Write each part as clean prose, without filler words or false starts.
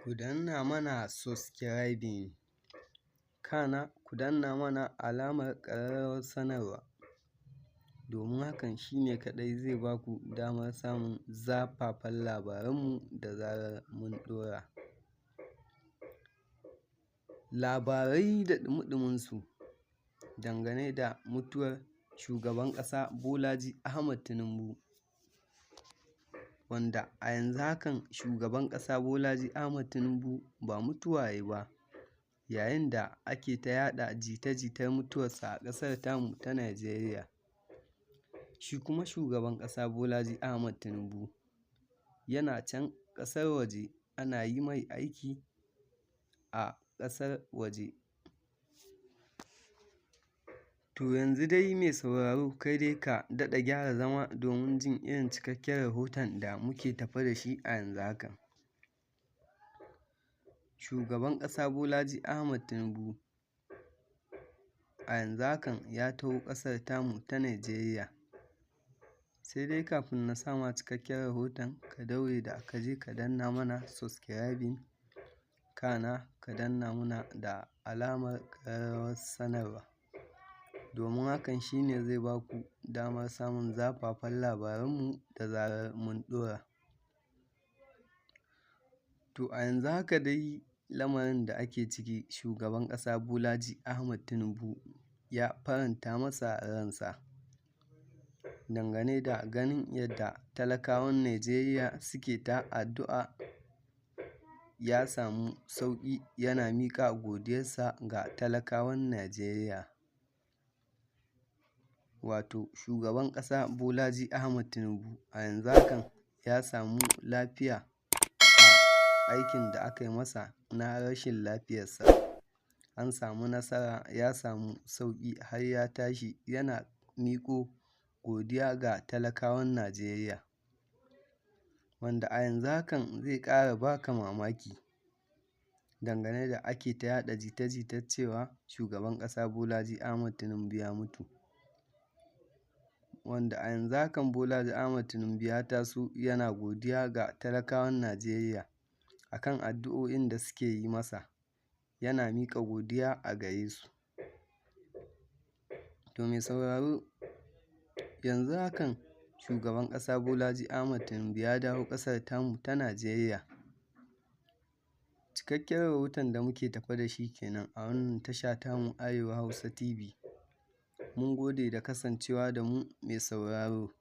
Ku danna mana subscribing, kana ku danna mana alamar ƙararrawar sanarwa, domin hakan shi ne kaɗai zai ba ku damar samun zafafan labaranmu da zarar mun ɗora. Labarai da ɗumi-ɗuminsu dangane da mutuwar shugaban ƙasa Bolaji Ahmad Tinubu, wanda a yanzu hakan shugaban ƙasa Bolaji Ahmad Tinubu ba mutuwa ya yi ba, yayin da ake ta yaɗa jita-jitar mutuwarsa a ƙasar tamu ta Najeriya. Shi kuma shugaban ƙasa Bolaji Ahmad Tinubu yana can ƙasar waje ana yi mai aiki a ƙasar waje. To yanzu dai mai sauraro, kai dai ka daɗa gyara zama domin jin irin cikakken rahoton da muke tafe da shi a yanzu haka. Shugaban ƙasa Bolaji Ahmad Tinubu a yanzu hakan ya taho ƙasar tamu ta Najeriya. Sai dai kafin na sa ma cikakken rahoton, ka daure da ka je ka danna mana subscribing, kana ka danna mana da alamar ƙararrawar sanarwa, domin hakan shi ne zai ba ku damar samun zafafan labaranmu da zarar mun ɗora. To a yanzu haka dai lamarin da ake ciki, shugaban ƙasa Bolaji Ahmad Tinubu ya faranta masa ransa dangane da ganin yadda talakawan Najeriya suke ta addu'a ya samu sauƙi, yana miƙa godiyarsa ga talakawan Najeriya. Wato shugaban ƙasa Bolaji Ahmad Tinubu a yanzu hakan ya samu lafiya a aikin da aka yi masa na rashin lafiyarsa. An samu nasara, ya samu sauƙi har ya tashi yana miƙo godiya ga talakawan Najeriya. Wanda a yanzu hakan zai ƙara ba ka mamaki dangane da ake ta yaɗa jita-jitar cewa shugaban ƙasa Bolaji Ahmad Tinubu ya mutu. Wanda a yanzu hakan Bolaji Ahmad Tinubu ya taso yana godiya ga talakawan Najeriya a kan addu'o'in da suke yi masa, yana miƙa godiya a gare su. To mai sauraro, yanzu hakan shugaban ƙasa Bolaji Ahmad Tinubu ya dawo ƙasar tamu ta Najeriya. Cikakken rahoton da muke tafe da shi kenan a wannan tasha tamu Arewa Hausa TV. Mun gode da kasancewa da mu mai sauraro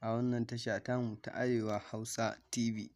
a wannan tasha tamu ta Arewa Hausa TV.